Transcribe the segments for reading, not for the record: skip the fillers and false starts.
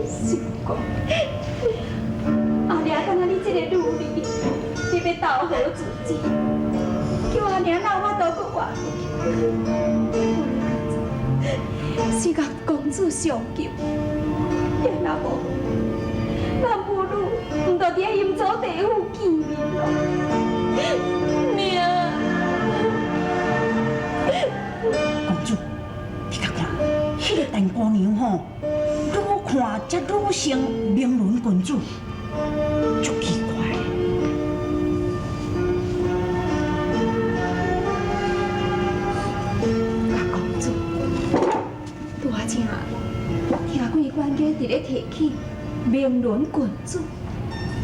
叔公，阿娘敢若你這個女兒，你欲投河自盡，叫阿娘哪有法度閣活落去？是共公主相救，也若無，咱母女毋就佇咧陰祖地府見面囉。娘，公主，你甲看，彼個陳姑娘吼，愈看才愈像明倫郡主，足奇怪。甲公主，拄仔正聽貴管家佇咧提起明倫郡主，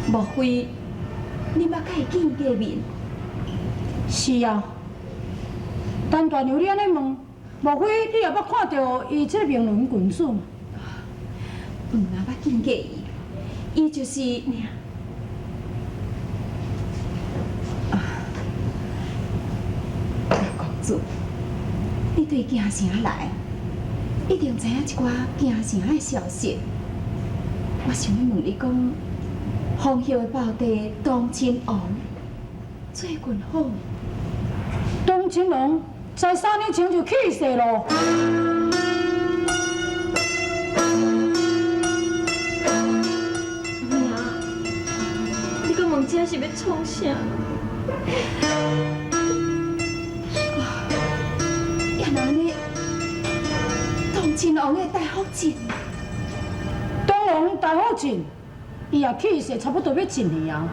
莫非你捌佮伊見過面？是啊，陳大娘你按呢問，莫非你也捌看著伊這個明倫郡主？毋若捌見過伊，伊就是。啊，公主，你對京城來，一定知影一寡京城的消息。我想欲問你講，馮后的胞弟東親王最近好無？東親王在3年前就去世囉。娘，你閣問這是欲創啥？也若按呢，東親王的大福晉，東王大福晉，伊也去世差不多欲一年啊。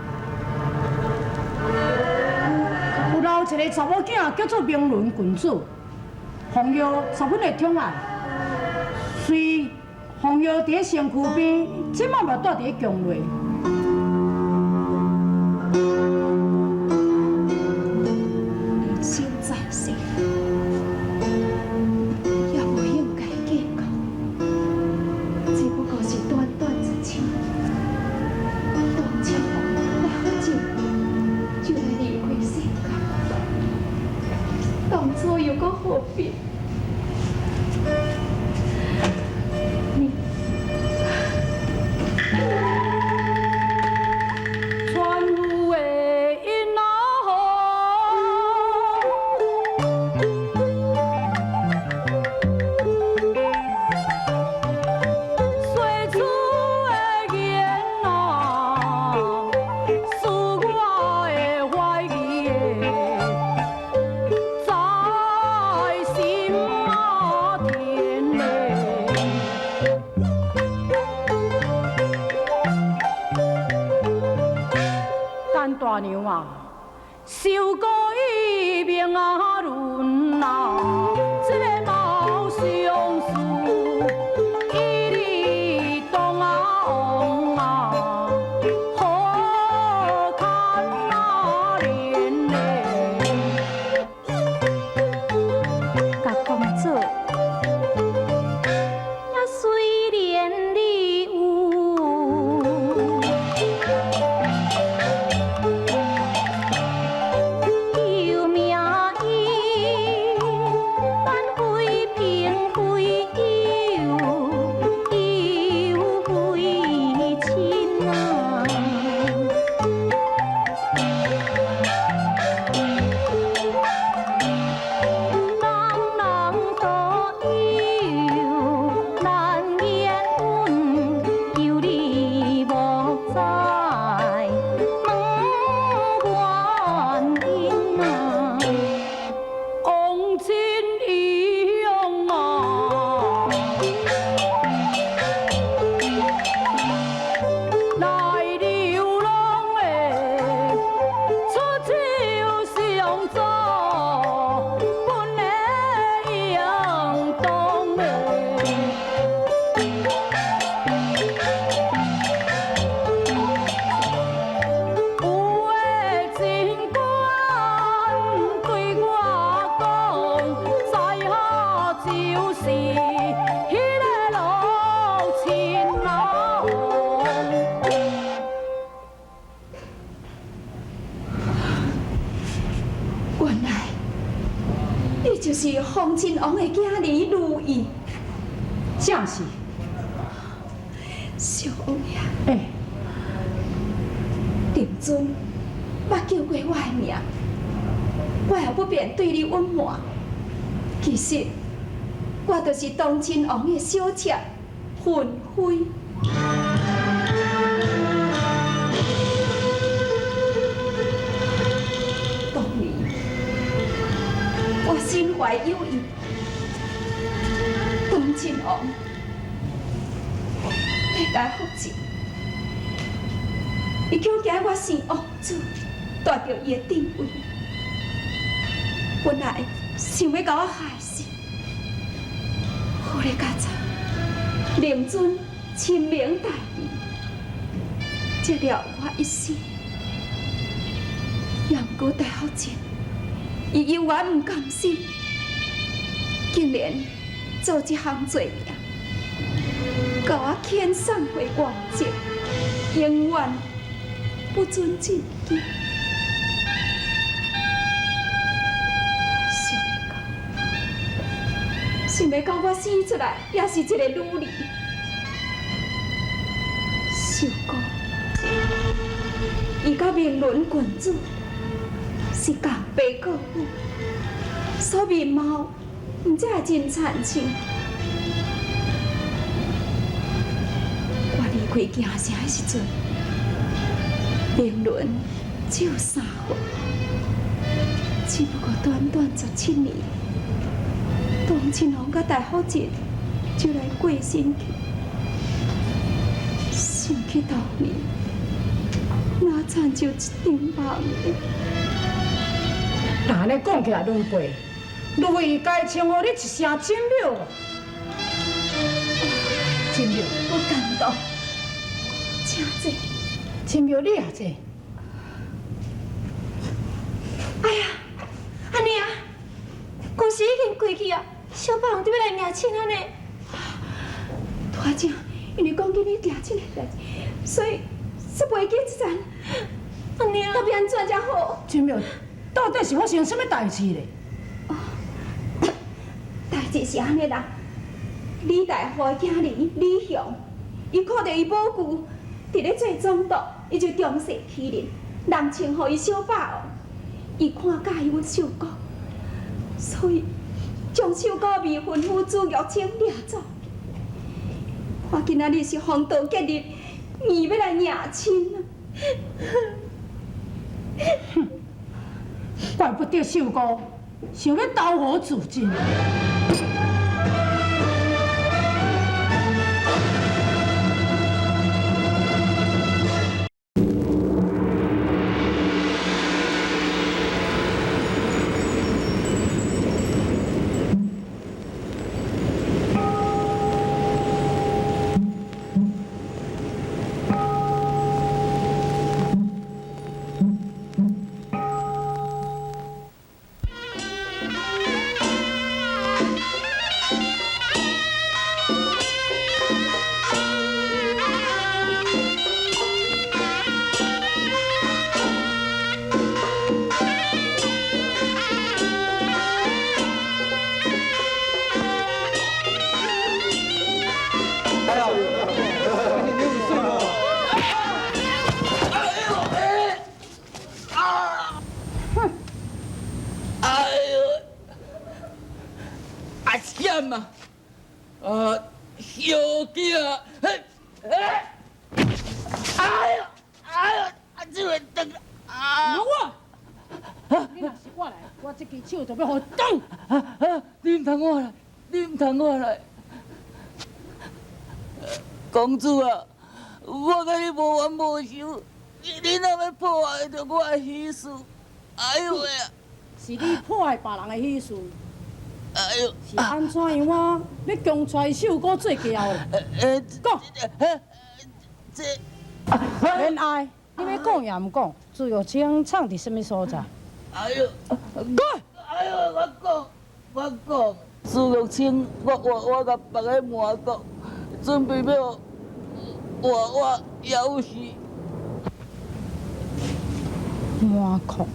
有留一個查某囝叫做明倫郡主，馮后十分的寵愛。雖馮后佇咧身軀邊，這馬嘛蹛佇咧宮內。人生在世，也無應該計較，只不過是短短一槍，東親王大福晉就來離開世間，當初又閣何必？你傳有的因啊吼，說出的言啊，使我的懷疑在心啊田嘞。陳大娘啊，受過伊明啊倫啊，這个貌相似，伊你當啊王啊，好堪啊憐嘞。佮公主，也雖然你有。救命恩。方親王的囝兒如意。正是。小王爺，欸，定尊捌叫過我的名，我也不便對你隱瞞。其實，我就是東親王的小妾雲妃。當年我身懷有孕，東親王欲來復診，伊恐驚我生王子，奪著伊的帝位，本來想欲共我害死，好咧，佳哉，令尊深明大義，這了我一死，也毋過大福晉，伊猶原毋甘心，竟然做這項罪名，共我遣送回原籍，永遠不准進京。想欲到我生出來也是一个女兒，秀姑，伊佮明倫郡主是共爸顧母，所以面貌毋才會真親像。我離開京城的時陣，明倫只有3歲，只不過短短17年。東親王佮大福晉就來過身去，想起當年，哪親像一場夢呢？若按呢講起來，倫伯，如意該稱呼你一聲真妙，真妙，我感動，請坐。真妙，你也坐。哎呀，阿娘，公司已經過去啊，小霸王都欲來迎親啊呢。大姐，因為講緊你定親的代誌，所以煞袂記這層。阿娘，到底按怎才好？真妙，到底是發生啥物代誌咧？哦，代誌是按呢啦。李大夫的囝兒李雄，伊看著伊母舅佇咧做總督，伊就仗勢欺人，人稱呼伊小霸王。伊看佮意阮秀姑，所以將秀姑未婚夫朱玉清掠走。我今仔日是逢道結日，硬欲來迎親啊！哼，怪不得秀姑想欲投河自盡。手就欲予斷！你毋通我來，你毋通我來！公主啊，我佮你無冤無仇，你哪欲破壞著我的喜事？哎呦喂！是你破壞別人的喜事。哎呦！是按怎樣我欲強娶秀姑做嫁後？講。這免愛，你欲講也毋講，朱玉清藏佇啥物所在？哎呦！講！哎呦！我講，我講，朱玉清，我共別个瞞國，準備欲活枵死。瞞國。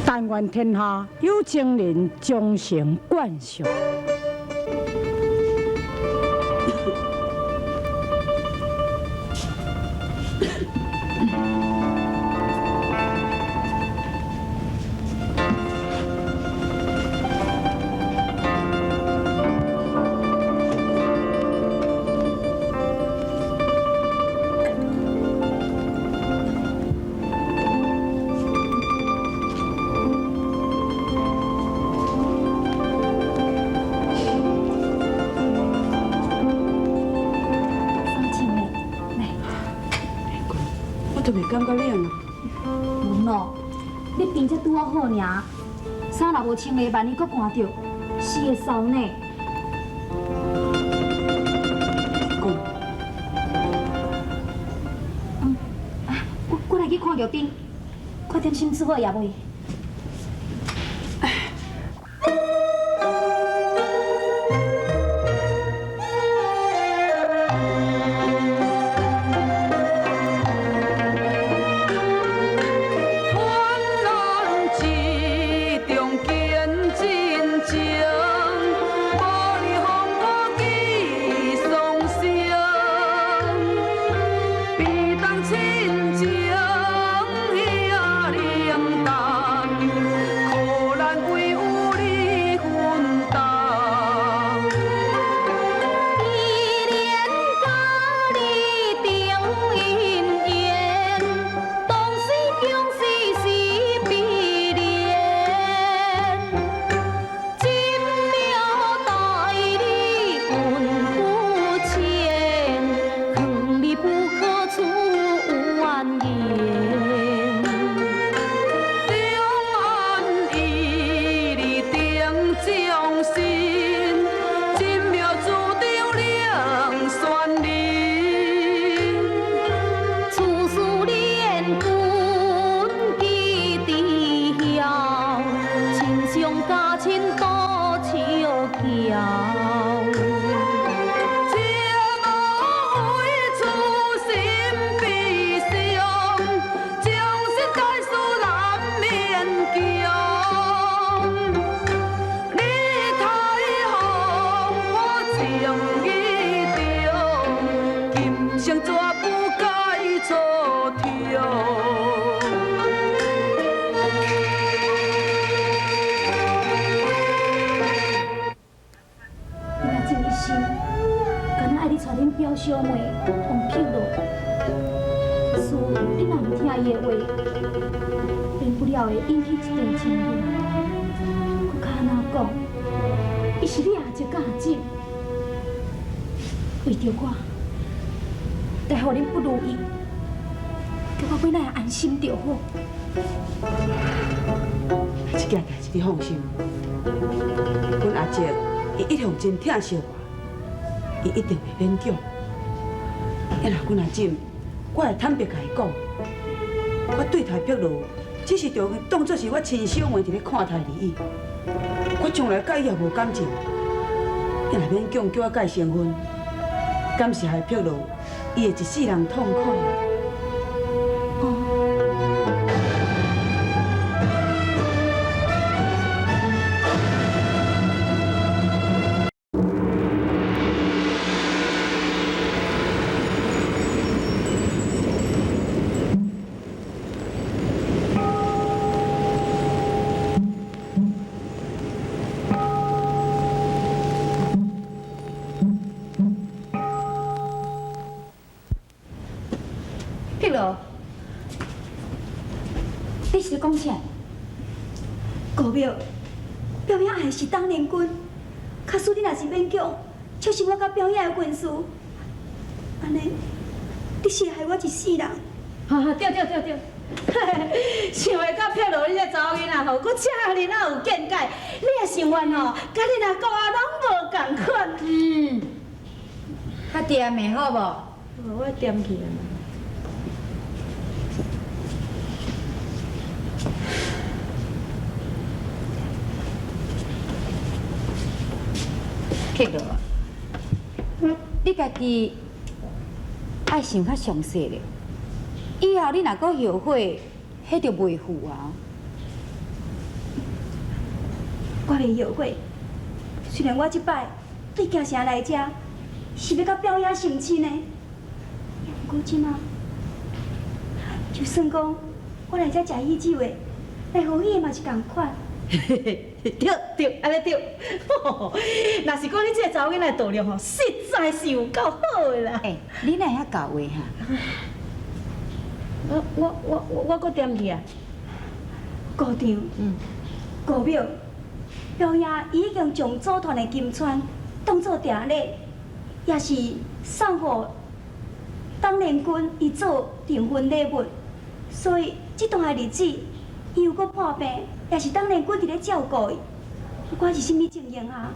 但願天下有情人終成眷屬。我都袂感覺冷啊。無喏，你病才拄仔好爾，衫若無穿咧，萬一閣寒著，死會餿呢。講。我來去看玉丁，看點心煮好也未？小妹王碧露，事你若毋聽伊的話，免不了會引起一場爭論。閣較按怎講，伊是你阿叔佮阿姊，為著我，來予恁不如意，叫我尾仔會安心就好。這件代誌你放心，阮阿叔伊一向真疼惜我，伊一定袂勉強。啊！若阮阿姊，我會坦白共伊講，我對待碧露，只是著當作是我親小妹佇咧看待而已。我從來佮伊也無感情。伊若勉強叫我佮伊成婚，敢是害碧露伊會一世人痛苦。碧露，你是咧講啥？高妙，表兄愛的是董連君，假使你若是勉強，促成我佮表兄的婚事，按呢，你是害我一世人。哈哈，對對對對，想袂到碧露你這查某囡仔吼，閣遮爾仔有見解，你的想法吼，佮恁阿公啊攏無仝款。嗯，較甜的好無？我恬去啊。碧露啊，你家己愛想較詳細咧，以後你若閣後悔，彼就袂赴啊。我袂後悔。雖然我這擺對京城來遮是欲佮表爺成親的，毋過這馬就算講我來遮食喜酒的，來賀喜的嘛是仝款。對對，按呢對。若是講你這个查某囡仔的度量吼，實在是有夠好的啦。欸，你哪會遐厚話哈？我閣點去啊？姑丈，姑母，表爺已經將組團的金釧當做定禮，也是送予董連君伊做訂婚禮物，所以這段的日子，伊又閣破病，也是董連君佇咧照顧伊。不管是啥物情形下，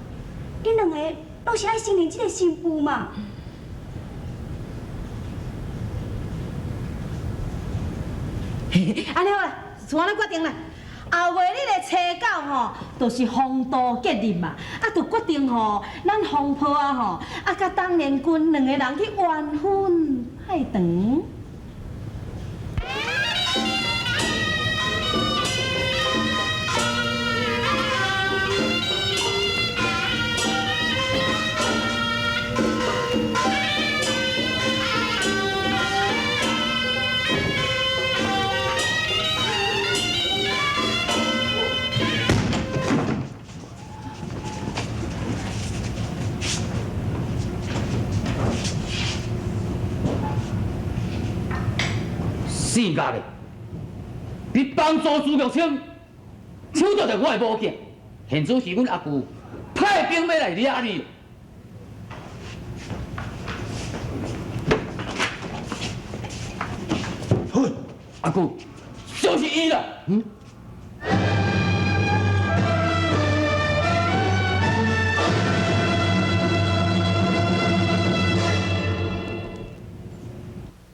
恁兩個攏是愛承認這個新婦嘛。按呢好啦，就按呢決定啦。後月日的初九吼，就是風度結日嘛，啊，就決定吼，咱風波啊吼，啊，佮董連君兩個人去完婚拜堂。死家的！你幫助朱玉清搶著著我的某囝，現在是阮阿舅派兵欲來掠你。好，阿舅，就是伊啦。嗯。